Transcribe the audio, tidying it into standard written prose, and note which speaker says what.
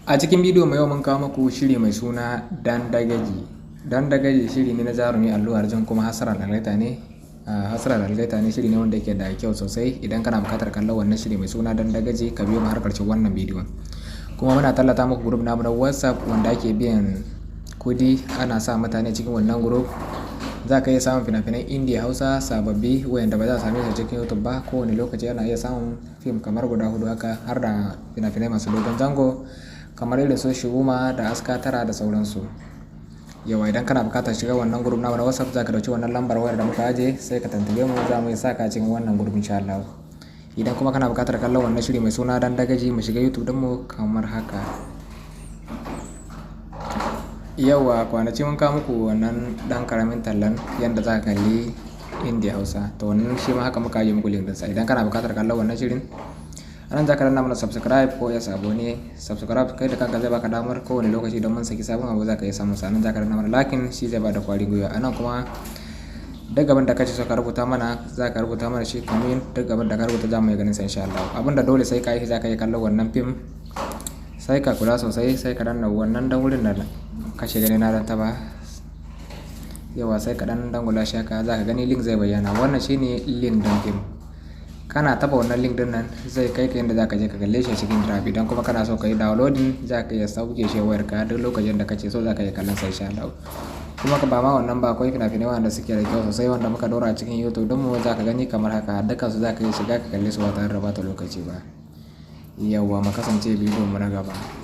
Speaker 1: A cikin bidiyo mai yau mun kawo muku shiri mai suna Dandagaji. Dandagaji shiri ne na jarumi Allu Arjun kuma Hassan Algaita ne. Hassan Algaita ne, shiri ne wanda yake da kyau sosai. Idan kana buƙatar kallon wannan shiri mai suna Dandagaji, ka biyo mu har ƙarshen wannan bidiyon. Kuma muna tallata muku group namu na WhatsApp wanda ake biyan kudi ana sa mutane cikin wannan group. Za ka iya samun fina-finan Indiya, Hausa sababbi wayanda ba za a same su cikin YouTube ba. Kowane lokaci ana iya samun fim kamar guda huɗu haka, har da fina-finai masu dogon zango kamar irin su Shuguma da Aska Tara da sauransu. Yauwa, idan kana buƙatar shiga wannan group namu na WhatsApp, za ka ɗauki wannan lambar wayar da muka ajiye, sai ka tuntube mu, za mu iya saka cikin wannan group insha Allah. Idan kuma kana buƙatar kallon wannan shiri mai suna Dandagaji, mu shiga YouTube ɗinmu kamar haka. Yauwa, kwanaki mun kawo muku wannan ɗan ƙaramin tallan yanda za ka kalli Indiya Hausa. To, wannan shi ma haka muka ajiye muku link ɗinsa. Idan kana buƙatar kallon wannan shirin, a nan za ka danna mana subscribe ko yes abone. Subscribe kai da kanka zai baka damar kowane lokaci idan mun saki sabon abu za ka iya samun sa. A nan za ka danna mana like, shi zai bada ƙwari gwiwa. A nan kuma duk abin da kace so ka rubuta mana, za ka rubuta mana shi comment. Duk abin da ka rubuta za mu iya ganin sa insha Allah. Abin da dole sai ka yi, za ka iya kallon wannan fim, sai ka kula sosai, sai ka danna wannan dan wurin da kashe gani na dan taba. Yauwa, sai ka dan dangula shi haka, za ka gani link zai bayyana. Wannan shine link ɗin fim. Kana taɓa wannan link ɗin nan, zai kai ka inda za ka je ka kalle shi cikin drive. Idan kuma kana so ka yi downloading, za ka iya sauke shi wayarka, duk lokacin da kace so za ka iya kallon sa insha Allah. Kuma ba ma wannan ba, akwai fina-finai wanda suke da kyau sosai wanda muka ɗora a cikin YouTube ɗinmu, za ka gani kamar haka. Dukkansu za ka iya shiga ka kalle su ba tare da ɓata lokaci ba. Yauwa, mu kasance bidiyon mu na gaba.